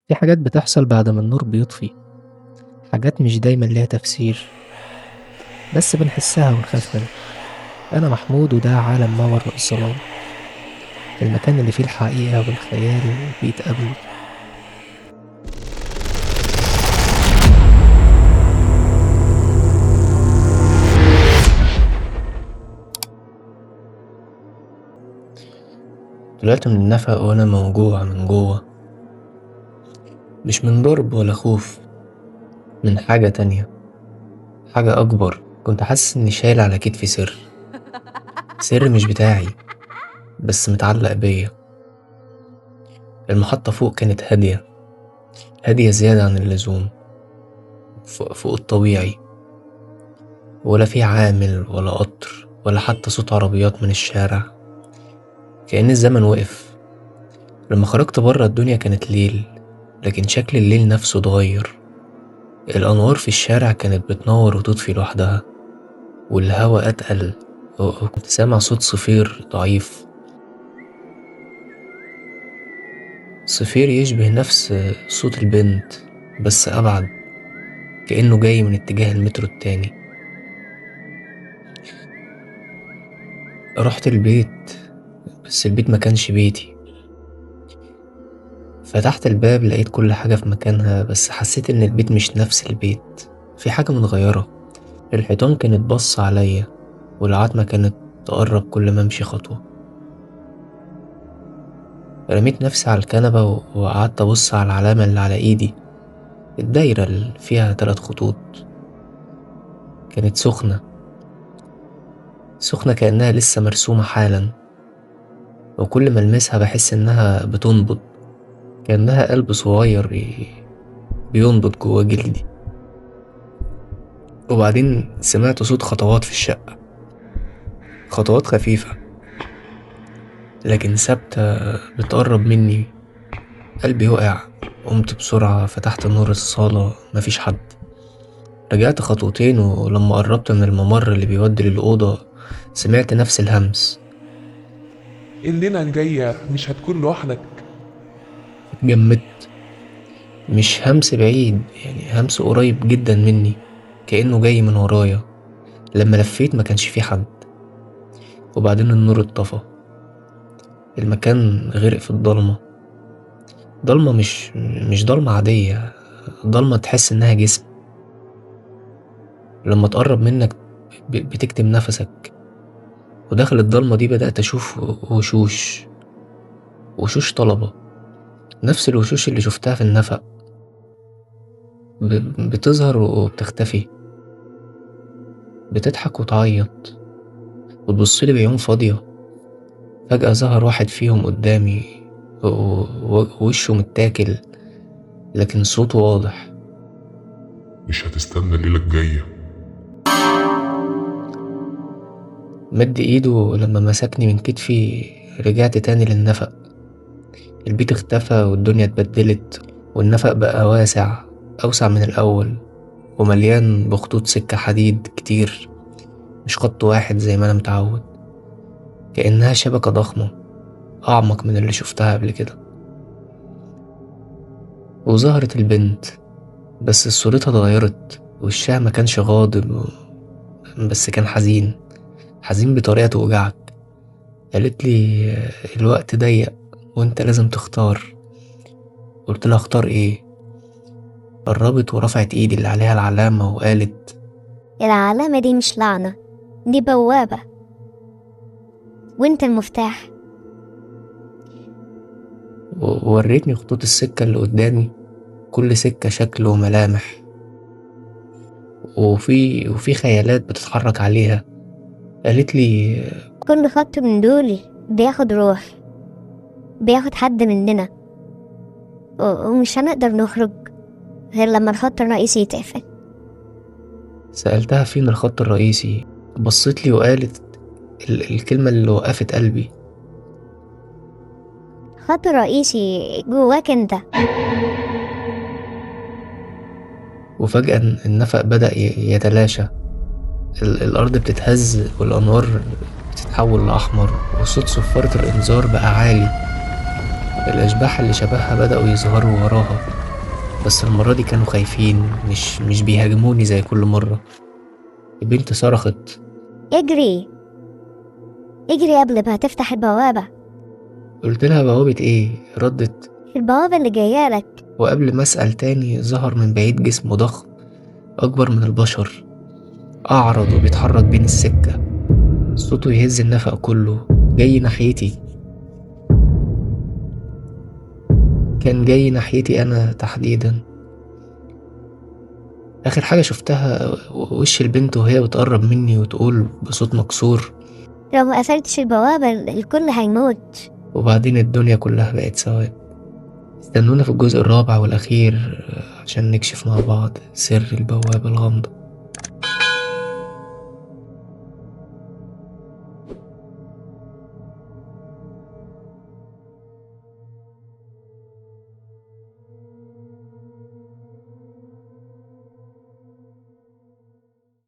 في حاجات بتحصل بعد ما النور بيطفي، حاجات مش دايما ليها تفسير بس بنحسها ونخاف منها. أنا محمود وده عالم ما وراء الظلام، المكان اللي فيه الحقيقة والخيال بيتقابلوا. طلعت من النفق وأنا موجوع من جوه، مش من ضرب ولا خوف، من حاجة تانية، حاجة أكبر. كنت حاسس إني شايل على كتفي سر، سر مش بتاعي بس متعلق بيا. المحطة فوق كانت هادية، هادية زيادة عن اللزوم، فوق الطبيعي، ولا في عامل ولا قطر ولا حتى صوت عربيات من الشارع، كأن الزمن وقف. لما خرجت برا الدنيا كانت ليل، لكن شكل الليل نفسه اتغير. الأنوار في الشارع كانت بتنور وتطفي لوحدها، والهواء أتقل، وكنت سامع صوت صفير ضعيف، صفير يشبه نفس صوت البنت بس أبعد، كأنه جاي من اتجاه المترو التاني. رحت البيت، بس البيت ما كانش بيتي. فتحت الباب لقيت كل حاجة في مكانها، بس حسيت إن البيت مش نفس البيت، في حاجة متغيرة. الحيطان كانت بص عليا، والعتمة كانت تقرب كل ما امشي خطوة. رميت نفسي على الكنبة وقعدت أبص على العلامة اللي على إيدي، الدايرة اللي فيها 3 خطوط. كانت سخنة سخنة، كأنها لسه مرسومة حالا، وكل ما ألمسها بحس إنها بتنبض، كأنها قلب صغير بينبض جوا جلدي. وبعدين سمعت صوت خطوات في الشقة، خطوات خفيفة لكن ثابتة بتقرب مني. قلبي وقع، قمت بسرعة فتحت نور الصالة، مفيش حد. رجعت خطوتين، ولما قربت من الممر اللي بيودي للأوضة سمعت نفس الهمس. الليلة الجاية مش هتكون لوحدك. اتجمدت. مش همس بعيد، يعني همس قريب جدا مني، كأنه جاي من ورايا. لما لفيت ما كانش في حد. وبعدين النور اتطفى، المكان غرق في الضلمة. ضلمة مش ضلمة عادية، ضلمة تحس إنها جسم، لما تقرب منك بتكتم نفسك. وداخل الضلمة دي بدأت أشوف وشوش، وشوش طلبة، نفس الوشوش اللي شفتها في النفق، بتظهر وبتختفي، بتضحك وتعيط وتبصلي بعيون فاضية. فجأة ظهر واحد فيهم قدامي، ووشه متاكل لكن صوته واضح. مش هتستنى الليلة الجاية. مد ايده لما مسكني من كتفي. رجعت تاني للنفق. البيت اختفى والدنيا اتبدلت، والنفق بقى واسع، أوسع من الأول، ومليان بخطوط سكة حديد كتير، مش خط واحد زي ما أنا متعود، كأنها شبكة ضخمة أعمق من اللي شفتها قبل كده. وظهرت البنت، بس صورتها اتغيرت، وشها ما كانش غاضب بس كان حزين، حزين بطريقة توجعك. قالت لي الوقت ضيق وانت لازم تختار. قلت لها اختار ايه؟ قربت ورفعت ايدي اللي عليها العلامة وقالت العلامة دي مش لعنة، دي بوابة، وانت المفتاح. ووريتني خطوط السكة اللي قدامي، كل سكة شكل وملامح، وفي خيالات بتتحرك عليها. قالت لي كل خط من دول بياخد روح، بياخد حد مننا، ومش هنقدر نخرج غير لما الخط الرئيسي يتقفل. سألتها فين الخط الرئيسي؟ بصيت لي وقالت الكلمة اللي وقفت قلبي، الخط الرئيسي جواك انت. وفجأة النفق بدأ يتلاشى، الأرض بتتهز والأنوار بتتحول لأحمر، وصوت صفارة الإنذار بقى عالي. الأشباح اللي شبهها بدأوا يظهروا وراها. بس المرة دي كانوا خايفين، مش بيهاجموني زي كل مرة. البنت صرخت: اجري اجري قبل ما تفتح البوابة. قلت لها: بوابة ايه؟ ردت: البوابة اللي جاية لك. وقبل ما أسأل تاني ظهر من بعيد جسم ضخم أكبر من البشر، أعرض وبيتحرك بين السكة، صوته يهز النفق كله، جاي ناحيتي. كان جاي ناحيتي أنا تحديدا. آخر حاجة شفتها وش البنت وهي بتقرب مني وتقول بصوت مكسور: لو ما قفلتش البوابة الكل هيموت. وبعدين الدنيا كلها بقت سواد. استنونا في الجزء الرابع والأخير عشان نكشف مع بعض سر البوابة الغامضة.